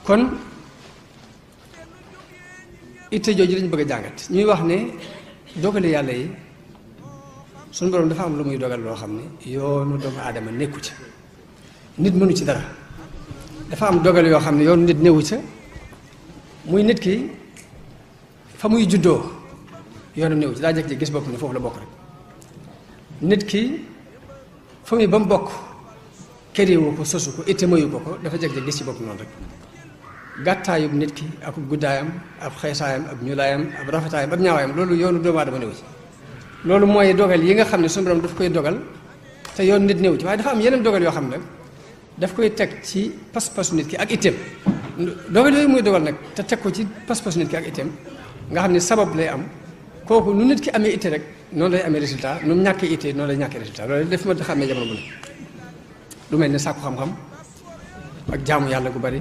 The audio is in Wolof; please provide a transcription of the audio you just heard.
kon itte jooju lañ bëgg a jàngat ñuy wax ne dogale yàlla yi suñu borom dafa am lu muy dogal loo xam ne yoonu doomu aadama nekku ca nit mënu ci dara dafa am dogal yoo xam ne yoonu nit newu ca muy nit ki fa muy juddoo yoonu newu ci daa jekk ci gis bopp ne foofu la bokk rek nit ki fa muy ba mu bokk këriwu ko sosu ko itte mayu ko dafa jekk ci gis ci bopp noonu rek gàttaayub nit ki ak guddaayam ab xeesaayam ab ñuulaayam ab rafetaayam ab ñaawaayam loolu yoonu doomu aadama newu ci loolu mooy dogal yi nga xam ne suñu borom daf koy dogal te yoon nit néew ci waaye dafa am yeneen dogal yoo xam ne daf koy teg ci pas-pasu nit ki ak itteem dogal yooyu muy dogal nag te teg ko ci pas-pasu nit ki ak itteem nga xam ne sabab lay am kooku nu nit ki amee itte rek noonu lay amee résultat nu mu ñàkkee itte noonu lay ñàkkee résultat loolu daf ma xàmmee jamono bu ne lu mel ne sàkku xam-xam ak jaamu yàlla gu bari